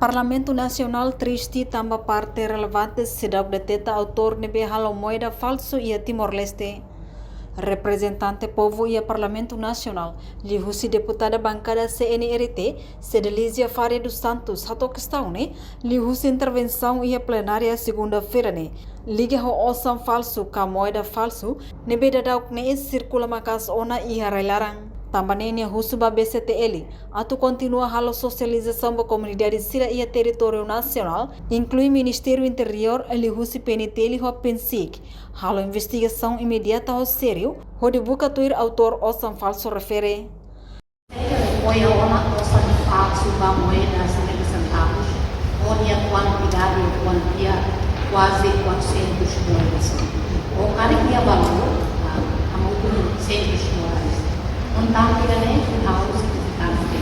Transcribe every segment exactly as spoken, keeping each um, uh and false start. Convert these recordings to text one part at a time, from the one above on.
Parlamentu Nasionál triste tanba parte relevante seidauk deteta autór ne'ebé halo moeda falsu iha Timor-Leste. Reprezentante povu iha Parlamentu Nasionál, liuhusi deputada bankada C N R T, Cedelizia Faria dos Santos, hato'o kestaun ne'e liuhusi intervensaun iha plenária segunda-feira ne'e, liga ho osan falsu ka moeda falsu ne'ebé daudaun ne'e sirkula maka'as ona iha rai-laran. Tanba ne'e nia husu ba B C T L atu kontinua halo sosializasaun ba komunidade sira iha territóriu nasionál, inklui Ministériu Interiór, liuhusi P N T L ho PNCIC, halo investigasaun imediata ho sériu, hodi buka tuir autór osan falsu refere. Apoia ona osan falsu ba moeda cinquenta centavos, ho nia kuantidade, kuantia kuaze quatrocentos dólares. Ou karik nia valór, ah, hamutuk cem dólares. Montante ida-ne'e ha'u signifikante.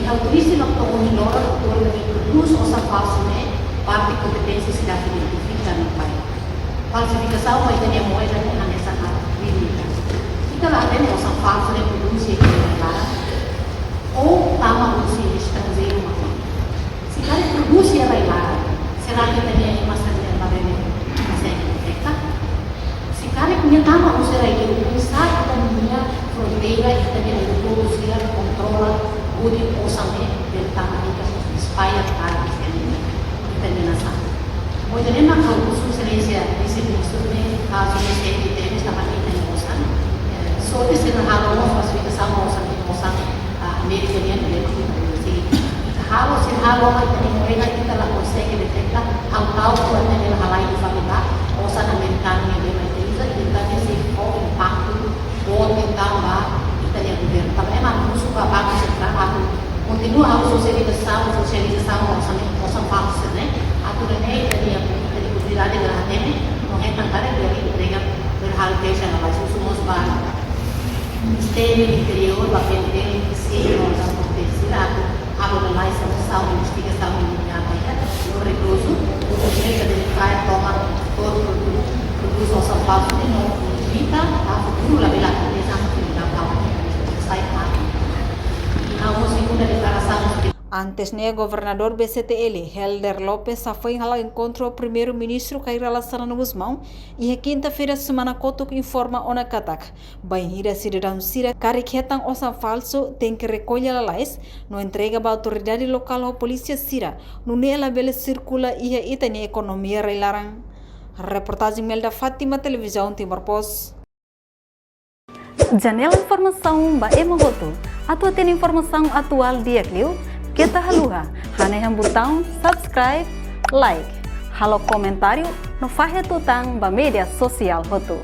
I ha'u triste no to'o ohin loron autór ne'ebé prodús osan falsu ne'e parte kompeténsia seidauk identifika no país. Falsifikasaun ba ita-nia moeda ne'e hanesan atu krítika. Ita la hatene osan falsu ne'e prodús iha rai-laran ou tama husi estranjeiru maka. Se karik prodús iha rai-laran, será que ita-nia ema sira ne'e labele konsege deteta? Se karik nia tama husi rai-li'ur, oinsá ita-nia fronteira, ita-nia aeroportu sira kontrola hodi osan ne'e bele tama ita, espalla para ita-nia, ita-nia nasaun. Ohin ne'e mak ha'u husu Exelénsia Vise-Ministru ne'e, kazu ne'e sei temi tanba ita-nia osan. Eh, sorte sira halo mós falsifikasaun osan, osan, ah, Amérika nian, ne'e mak ita sei. Ita halo, sira halo, ita-nia moeda, ita la konsege deteta, ha'u ta'uk ita-nia halai fali ba, osan amerikanu ne'ebé mak ita uza, ita-nia sei fó impaktu boot tanba ita-nia governu. Tanba ema husu ba Banku Sentrál atu kontinua halo sosializasaun, sosializasaun osan, osan falsu ne'e. Atu nune'e ita-nia, ita-nia komunidade bele hatene, no hetan karik bele entrega, bele halo teste na base husu mós ba Ministériu Interiór, ba P N T L, se no transporte sira atu halo lalais solusaun investigasaun imediata ida, no rekozu, o governu tenke toma todo produtu, produtu osan falsu ne'e no evita ba futuru labele akontese atividade falsu ne'e sai atu. I ha'u mós segunda deklarasaun. Antes ne'e, Governadór B C T L, Helder Lopes, hafoin hala'o enkontru ho Primeiru-Ministru Kay Rala Xanana Gusmão, iha kinta-feira semana kotuk informa ona katak, bainhira sidadaun sira karik hetan osan falsu, tenke rekolla lalais, no entrega ba autoridade lokál ho polísia sira, nune'e labele sirkula iha ita-nia ekonomia rai-laran. Reportajen Melda Fátima, Televizaun Timor Post. Janela informasaun ba ema hotu. Atu hatene informasaun atuál di'ak liu, keta haluha hanehan butaun subscribe, like, halo komentáriu, no fahe tutan ba média sosiál hotu.